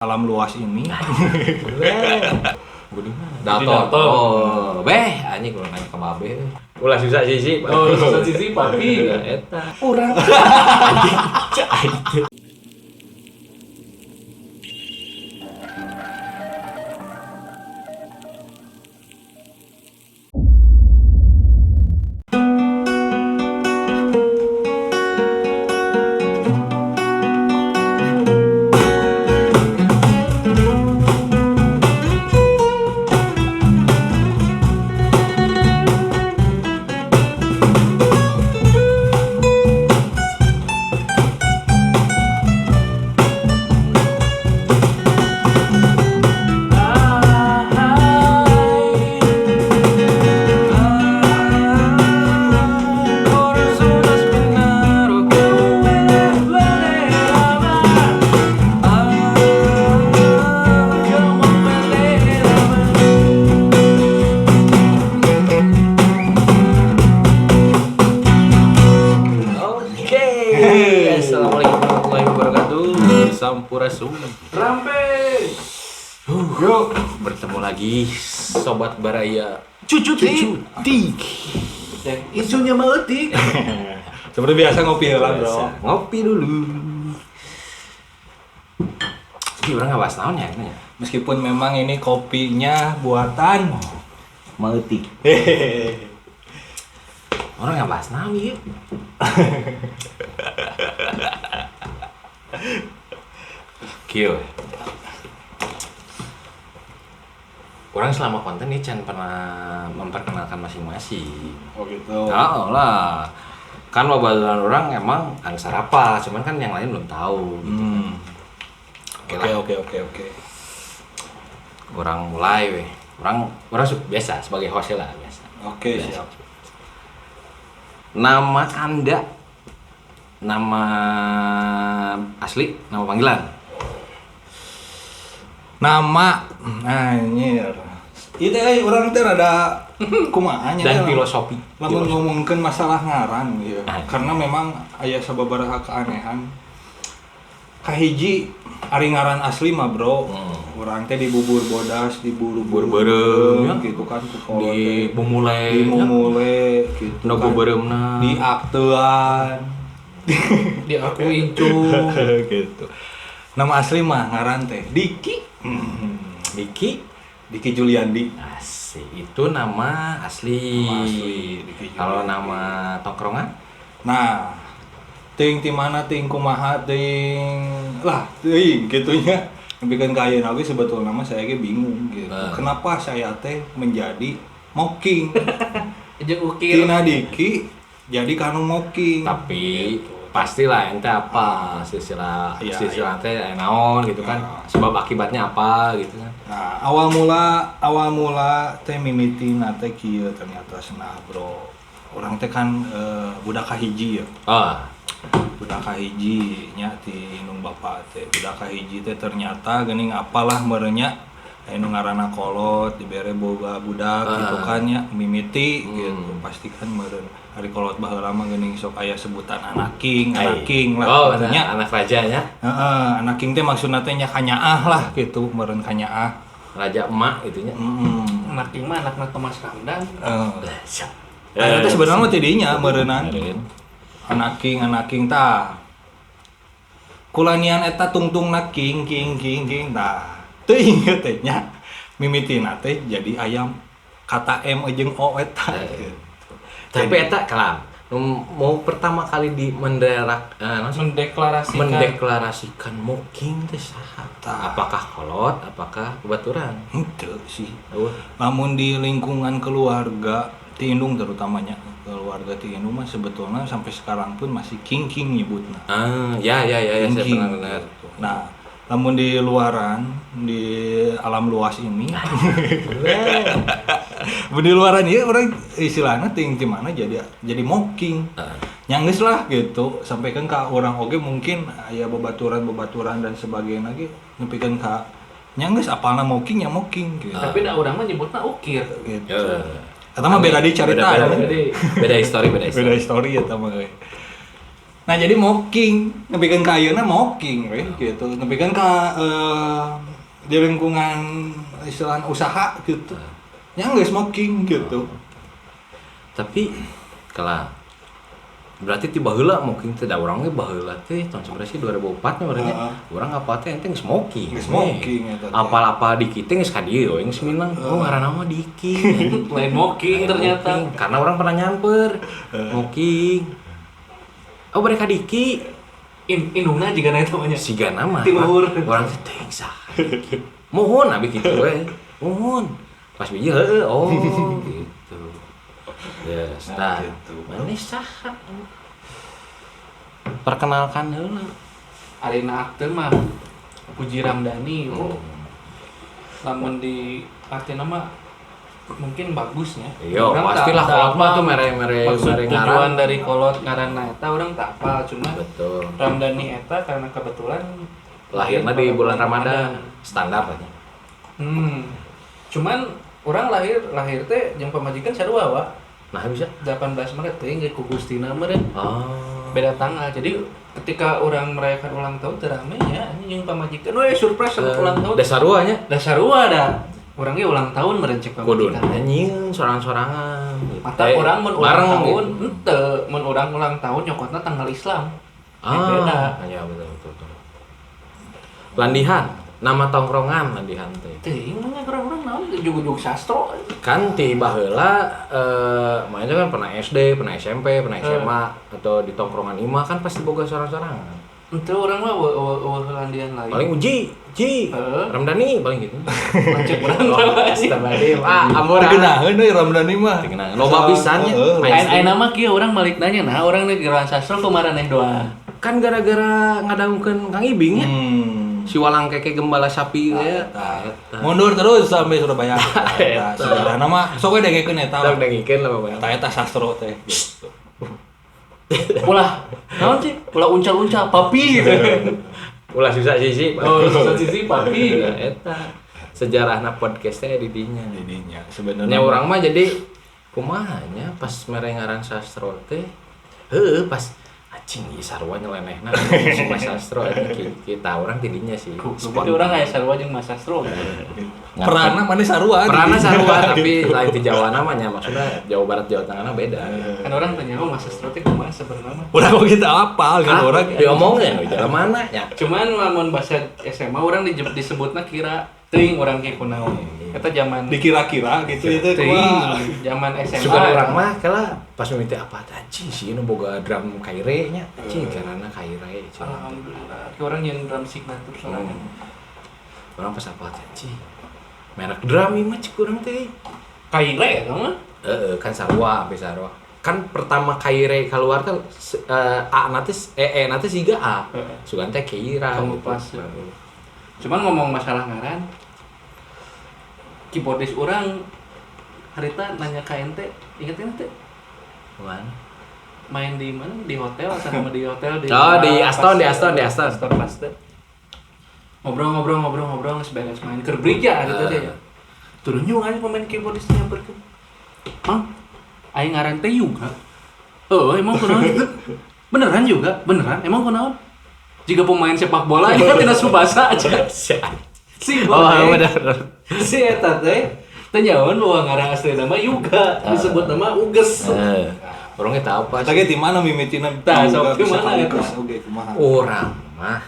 Alam luas ini. Dalton. Oh, beh, anjing urang nanya ke babe. Ulah susah sisi. Oh, susah sisi papi. Eta. Urang Anjing. Cai. Oke. Assalamualaikum warahmatullahi wabarakatuh. Sampurasun. Rampe. Yuk, bertemu lagi sobat Baraya. Cucu tik. Isunya meletik. Seperti biasa ngopi lah, Bro. Ngopi dulu. Jadi orang nggak bahas naon ya, ini ya? Meskipun memang ini kopinya buatan Meletik. Orang nggak bahas naon ieu. Kieu. Orang selama konten ini can pernah memperkenalkan masing-masing. Oh gitu. Oh lah. Kan babaturan orang emang angsar apa, cuman kan yang lain belum tahu gitu. Oke lah. Oke. Orang mulai weh. Orang biasa sebagai host lah biasa. Oke, Biasa. siap. Nama Anda, nama asli, nama panggilan. Nama anjir. Itu orang teh rada kumaha nya Dan filosofi. Lamun ngomongkeun masalah ngaran ya. Ah. Karena memang aya sababaraha keanehan. Kahiji ari ngaran asli mah, Bro. Urang teh dibubur bodas, diburu-buru Buru-beureum, gitu kan ku kolot Di teh. bumule, Dimumule gitu. Nu kan. beureumna. Di aktean. Diakuin cu. Gitu. Nama asli mah ngaran teh Diki. Diki. Diki Juliandi. Asik, itu nama asli. Nama asli, Diki Juliandi. Kalau nama tongkrongan? Nah, ting ti mana ting kumaha ting lah ting gitunya. Bikin ka ayeuna oge sebetulna mah saya ge bingung gitu. Nah. Kenapa saya teh menjadi mocking? Jeung ukir. Tina Diki jadi kanu mocking. Tapi Gitu. pastilah ente apa silsilah Iya, silsilah teh naon gitu kan. Nah. Sebab akibatnya apa gitu kan. Nah, awal mula teh mimitina teh kieu ternyata senah, Bro. Urang teh kan budak kahiji ya. Oh, Budak kahiji nya ti indung bapak teh. Budak kahiji teh ternyata geuning apalah meureunnya anu ngaranna kolot dibere boga budak gitu kan nya mimiti gitu. Pasti kan meureun ari kolot baheula mah geuning sok aya sebutan anak king, anak king lah oh, gitu nya. anak rajanya, Heeh, anak king teh maksudna teh nya kanyaah lah gitu, meureun kanyaah. raja emak itunya. Heeh. Anak king mah anakna Thomas Ramdan. Eta teh sebenarnya mah tidinya meureunnan. Meureun. Anak king tah. Kulanian eta tungtungna king king king king tah. Teuing ieu teh nya. Mimitina teh jadi ayam kata M jeung O eta. Gitu. Tapi eta kelam. Mau pertama kali di menderak Mendeklarasikan. mendeklarasikan mocking teh saha? Tah. Apakah kolot, apakah baturan? Henteu sih. Eueuh. Namun di lingkungan keluarga ti indung terutamanya keluarga ti indung mah sebetulnya sampai sekarang pun masih king king nyebutna. Ah, ya ya ya, ya saya King-king, pernah dengar. gitu. Nah, namun di luaran di alam luas ini di luaran ya orang istilahnya ting di mana jadi mocking. Nyanggeus lah gitu sampai kan ka orang oge mungkin aya babaturan-babaturan dan sebagainya lagi nepikeun ka nyanggeus apalna mocking ya mocking gitu. Tapi da urang mah nyebutna ukir. Gitu. Ya. Eta mah beda di carita. Beda, ya. beda, beda history, beda history. Beda history eta mah euy. Nah jadi mocking, nepikeun ka ayeuna mocking we gitu. Nepikeun ka di lingkungan istilah usaha gitu. Nya geus mocking gitu. Tapi kala berarti ti baheula mocking teh da urang ge baheula teh tahun sabaraha sih 2004 nya berarti. Urang apa teh ente geus mocking. Geus mocking eta teh. Apal-apal Diki teh geus ka dieu we geus minang. Oh ngaranna mah Diki. Lain mocking ternyata. Mocking. Karena orang pernah nyamper. Mocking. Oh mereka Diki. Indungna jiga na eta mah nya. Siga nama. Ti luhur. Urang teh teuing saha. Mohon abi kitu we. Mohon. Pas biji heueuh oh gitu. Yes, Nah, nah, gitu. Mana saha? Perkenalkan heula. Arina akte mah Puji Ramdhani. Oh. Lamun di artina mah mungkin bagusnya. Iya, pastilah kolot mah tuh mere-mere maksud mere tujuan ngaran. dari kolot ngaranna eta urang tak apal, cuma Betul. Ramdhani eta karena kebetulan Lahirna di bulan Ramadan, standar lah nya. Cuman orang lahir teh jeung pamajikan sarua wa. Nah, bisa. 18 Maret teh geus ku Gustina meureun. Oh. Beda tanggal. Jadi ketika orang merayakan ulang tahun teu rame nya anjing jeung pamajikan we surprise sama ulang tahun. Da sarua nya. Da sarua da. Urang ge ulang tahun meureun cek Kudu pamajikan. nyieun sorang-sorangan gitu. Mata urang mun ulang bareng tahun gitu. henteu, mun urang ulang tahun nyokotna tanggal Islam. Ah, Beda. iya betul. Landihan, nama tongkrongan Landihan teh. Teuing mah urang-urang naon jug-jug sastro. Kan ti baheula mainnya kan pernah SD, pernah SMP, pernah SMA atau di tongkrongan imah kan pasti boga sorang-sorangan. Henteu urang mah eueuh landian lain. Paling Uji, Ji, Ramdhani paling gitu. Lanceuk urang teh. Astagfirullahaladzim. Ah, ampun. Genaheun euy Ramdhani mah. Genaheun. Loba pisan nya. Ayeuna mah kieu urang balik nanya nah urang di Gerohan Sastro kumaraneh doang. Kan gara-gara ngadangkeun Kang Ibing nya. Si walang keke gembala sapi ya. Mundur terus sampai Surabaya. Eta sejarahna mah sok we dengekeun eta. Sok dengekeun lah pokoknya. Eta eta sastro teh gitu. Ulah naon sih? Ulah uncal-uncal papi gitu. Ulah susah sisi. Oh, susah sisi papi. Eta sejarahna podcast teh di dinya. Di dinya sebenarnya. Nya urang mah jadi kumaha nya pas mere ngaran sastro teh heueuh pas anjing ieu sarua nyelenehna si Mas Sastro eta kita urang ti dinya sih. Tapi urang aya sarua jeung Mas Sastro. Perana mana sarua. Perana sarua tapi lain di Jawa namanya maksudnya Jawa Barat Jawa Tengah beda. Kan orang tanya oh Mas Sastro teh kumaha sebenarnya mah. Urang kok kita apal kan urang diomongin we jalan mana nya. Cuman lamun bahasa SMA urang disebutna kira teuing urang ge kunaon. Eta zaman dikira-kira gitu itu kumaha. Zaman SMA. Sugan urang mah kala pas mimiti apa anjing sih nu boga drum kaire nya anjing karena kaire. Alhamdulillah. Ki urang nyeun drum signature sorangan. Urang pas apa anjing. Merek drum ieu mah cik urang teh. Kaire eta mah? Heeh, kan sarua sampai sarua. Kan pertama kaire keluar teh A na teh E na teh siga A. Sugan teh Keira. Kamu pas. Cuman ngomong masalah ngaran keyboardis orang harita nanya ka ente, inget ente? Mana? Main di mana? Di hotel sama di hotel di. Oh, di Aston, di Aston, di Aston. Aston Pasteur. Ngobrol-ngobrol-ngobrol-ngobrol geus beres main keur Brija harita teh ya. Turun juga aja pemain keyboardis nyamperkeun. Mang, aing ngaran teh Yuga. Oh, emang kunaon gitu? Beneran juga? Beneran? Emang kunaon? Jika pemain sepak bola ya tidak Subasa aja. Si oh, bener. Si eta teh teh nyaon bahwa ngaran asli nama Yuga, disebut nama Uges. Urang ge teu apa. Eta ge di mana mimitina? Tah, sok di mana eta? Oge kumaha. Urang mah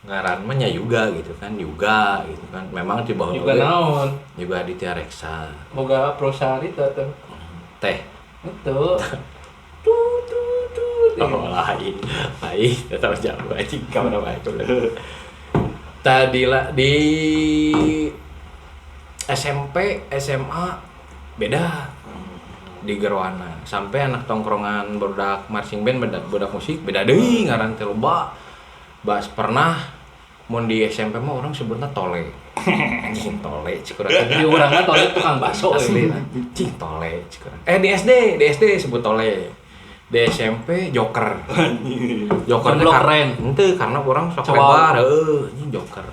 ngaran mah nya Yuga gitu kan, Yuga gitu kan. Memang di bawah Yuga naon? Yuga Aditya Reksa. Boga perusahaan itu tuh. Teh. Itu. Tu tu tu. Oh, lain. Lain, tetap jauh anjing ka mana wae. Tadi lah di SMP, SMA beda di Gerwana. Sampai anak tongkrongan budak marching band, budak musik beda deui ngaran teh loba. Bas pernah mun di SMP mah orang sebutna tole. Anjing tole cik urang. Di urang mah tole tukang bakso asli. Anjing tole cik urang. Di SD sebut tole. Di SMP Joker. Joker teh keren. Henteu karena orang sok lebar heueuh anjing Joker.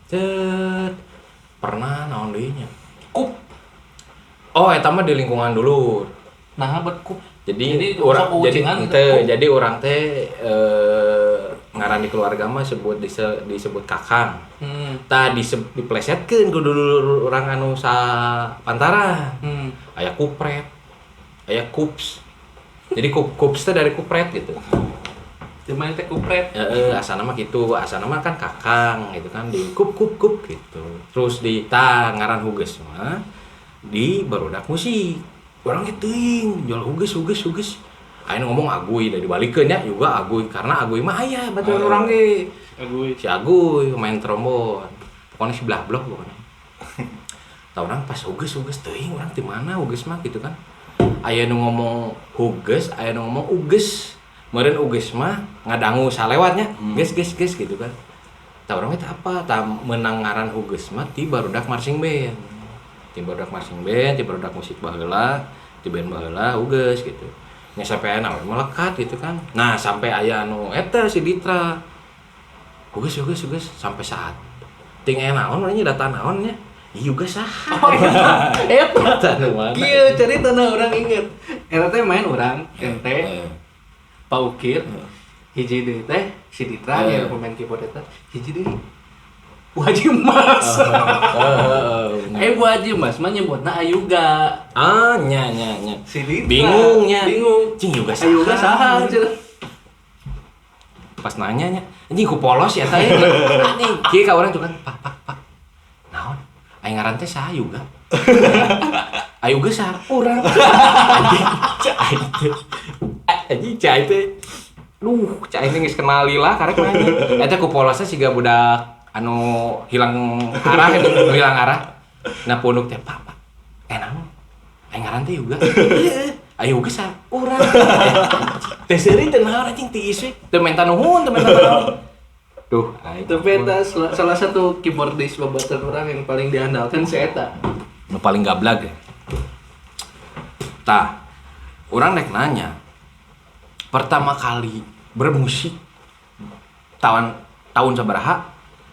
Cet. Pernah naon deui nya? Kup. Oh, eta mah di lingkungan dulu. Nah, bet kup. Jadi orang jadi jadi orang teh ngaran di keluarga mah sebut disebut kakang. Tah diplesetkeun ku dulur urang anu sapantaran. Aya kupret. Aya kups. Jadi kups teh dari kupret gitu. Cuman teh kupret. Heeh, asana mah kitu, asana mah kan kakang gitu kan di kup kup kup gitu. Terus di tah ngaran Huges mah di barudak musik. Orang ge teuing jual huges huges huges. Aing ngomong Aguy da dibalikeun nya juga Aguy karena Aguy mah aya baturan urang ge. Aguy. Si Aguy main trombon. Pokoknya sebelah blok pokoknya. Tah urang pas huges huges teuing urang di mana huges mah gitu kan. Aya nu ngomong huges, aya nu ngomong uges. Meureun uges mah ngadangu salewatnya, ges ges ges gitu kan. Tah urang teh apa? Tah meunang ngaran huges mah ti barudak marching band. Ti barudak marching band, ti barudak musik baheula, ti band baheula huges gitu. Nya sampai aya melekat gitu kan. Nah, sampai aya anu eta si Ditra. Huges huges huges sampai saat ting aya naon urang nya data naon nya. Ieu juga saha. Oh, eta nu mana. Kieu caritana urang inget. Eta teh main urang ente. Pak Ukir. Hiji deui teh si Ditra nya pemain keyboard eta. Hiji deui Bu Haji Mas. Bu Haji Mas mah nyebutna Ayuga. Ah, nya nya nya. Si Ditra. Bingung nya. Bingung. Cing juga saha. Ayuga saha cenah. Pas nanya nya, anjing ku polos ya teh. Anjing kieu ka urang tuh kan, Pak Pak Pak. Naon? Aing ngaran teh saha Ayuga? Ayuga saha urang. Anjing cai teh. Anjing cai teh. Duh, cai teh geus kenal lila karek nanya. Eta ku polosnya siga budak anu hilang arah itu, hilang arah. Nah punduk teh Pak Pak. Naon? Aing ngaran teh Yuga. Ayo geus saha urang. Teh seuri teh naon anjing tiis we. Teu menta nuhun, teu menta naon. Duh, tapi eta salah satu keyboardis babaturan urang yang paling diandalkan si eta. Nu paling gablag ya. Tah, urang rek nanya. Pertama kali bermusik tahun sabaraha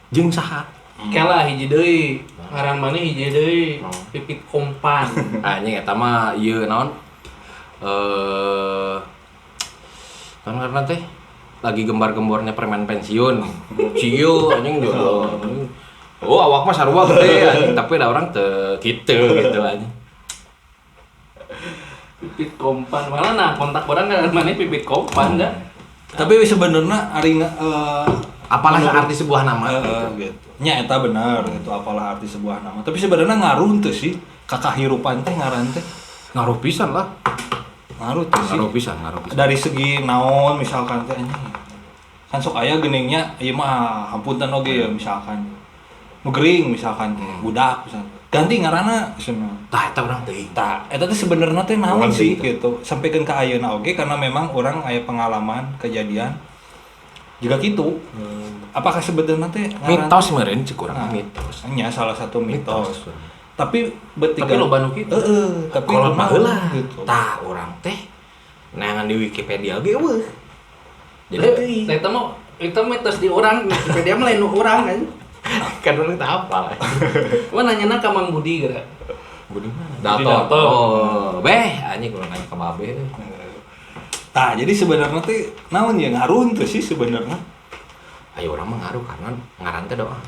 jeung saha? Kela hiji deui, ngaran maneh hiji deui, Pipit Kompan. Anjing eta mah ieu naon? Kan karena teh lagi gembar-gembornya preman pensiun. Ciu anjing jodoh. Oh, awak mah sarua gede anjing, tapi da orang teu kitu gitu anjing. Pipit Kompan malah nah kontak orang kan maneh Pipit Kompan dah. Tapi sebenarnya ari apalah arti sebuah nama gitu. Nya eta bener gitu apalah arti sebuah nama. Tapi sebenarnya ngaruh teu sih ka kahirupan teh ngaran teh. Ngaruh pisan lah. Ngaruh teu sih. Ngaruh pisan, ngaruh pisan. Dari segi naon misalkan teh anjing. Kan sok aya geuningnya ieu mah hampunten oge ya misalkan. Nu gering misalkan teh, budak misalkan. Ganti ngaranna cenah. Tah eta urang teuing. Tah eta teh sebenarnya teh naon sih gitu. Sampikeun ka ayeuna oge karena memang urang aya pengalaman kejadian juga gitu. Apakah sebenarnya teh mitos meureun cek urang mitos. Nya salah satu mitos. Tapi betiga tapi loba nu kitu. Heeh, tapi kolot mah heula gitu. Tah urang teh neangan di Wikipedia ge eueuh. Jadi teuing. Eta mah eta mitos di urang, Wikipedia mah lain nu urang kan. Kan urang teh apal. Gua nanyana ka Mang Budi geura. Budi mana? Dalton. Oh, beh anjing urang nanya ka babe. Tah, jadi sebenarnya teh naon ya ngaruh teu sih sebenarnya? Ayo urang mah ngaruh karena ngaran teh doa.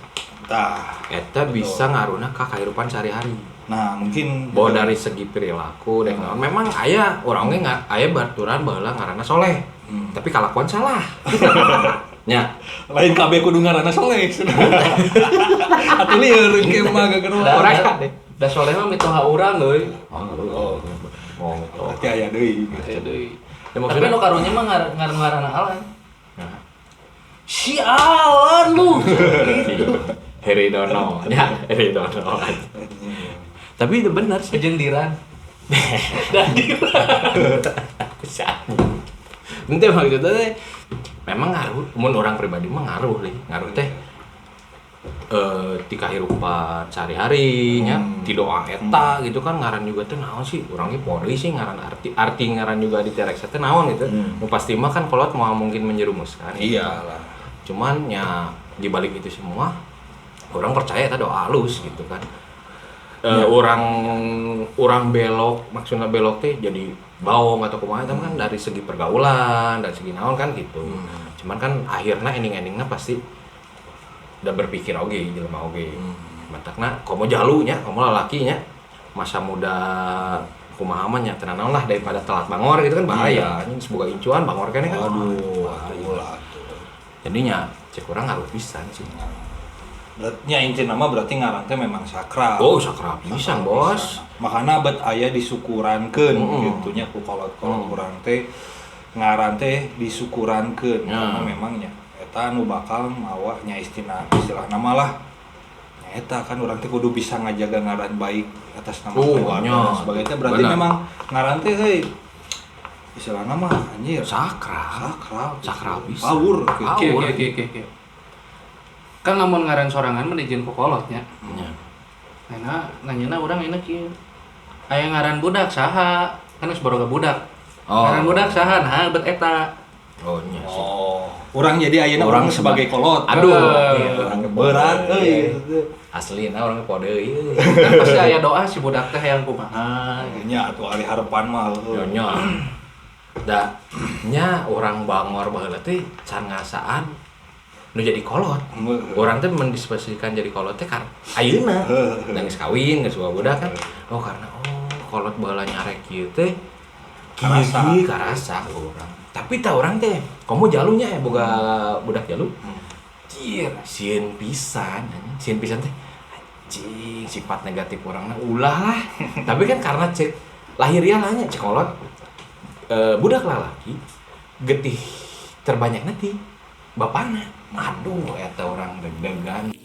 Tah, eta bisa ngaruhna ka kahirupan sehari-hari. Nah, mungkin bahwa dari segi perilaku dan naon memang aya urang ge aya baturan baheula ngaranna soleh. Tapi kalakuan salah. Nya, lain kabeh kudu ngaranna soleh. Atuh lieur ke mah gageruan. Urang kade. Da soleh mah mitoha urang euy. Oh, oh. Berarti aya deui. Aya deui. Tapi nu karunya mah ngaran-ngaranna Alan. Si Alan lu. Gitu. Heri Dono. Ya, Heri Dono. Tapi itu benar sih. Jeung Diran. Dan Diran. Ente maksudnya teh memang ngaruh, mun orang pribadi mah ngaruh deh, ngaruh teh ti kahirupan sehari-hari nya, ti doa eta gitu kan ngaran juga teh naon sih, urang ge poe sih ngaran arti ngaran juga di Terexa teh naon gitu. Nu pasti mah kan kolot moal mungkin menjerumuskan. Iyalah. Cuman nya di balik itu semua orang percaya eta doa halus gitu kan. Orang orang belok, maksudnya belok teh jadi baong atau kumaha eta mah kan dari segi pergaulan, dari segi naon kan gitu. Cuman kan akhirnya ending-endingnya pasti udah berpikir oge jelema oge. Matakna komo jalunya, komo lalakinya masa muda kumaha mah nya teu naon lah daripada telat bangor gitu kan bahaya. Anjing semoga incuan bangor keneh kan. Aduh, atuh lah atuh. Jadinya cek urang ngaruh pisan sih. Berarti nya intina mah berarti ngaran teh memang sakral. Oh, sakral pisan, Bos. Makana bet aya disukurankeun gitu nya ku kolot-kolot urang teh ngaran teh disukurankeun karena memang nya eta anu bakal mawa nya istilah nama lah. Nya eta kan urang teh kudu bisa ngajaga ngaran baik atas nama keluarga dan sebagainya. Berarti memang ngaran teh heuy istilah nama anjir sakral. Sakral. Sakral pisan. Power gitu. Oke. Kan lamun ngaran sorangan mah dijieun ku kolot nya. Nya. Nah, nanyana urang enak kieu. Aya ngaran budak saha? Kan geus baroga budak. Oh. Ngaran budak saha? Nah, bet eta. Oh, nya sih. Oh, urang jadi ayeuna urang sebagai kolot. Aduh, urang berat euy. Aslina urang poe deui. Kan pasti aya doa si budak teh hayang kumaha. Nya atuh ari harepan mah heuh. Nya. Da nya urang bangor baheula teh can ngasaan nu jadi kolot. Urang teh mendisposisikan jadi kolot teh karena ayeuna da geus kawin geus boga budak kan. Oh, karena oh kolot baheula nyarek kieu teh karasa. Karasa urang. Tapi tah urang teh komo jalunya ya boga budak jalu. Cir, sieun pisan anjing. Sieun pisan teh anjing sifat negatif urangna ulah lah. Tapi kan karena cek lahiriah lah nya cek kolot budak lalaki getih terbanyak nanti bapana. Aduh eta urang deg-degan.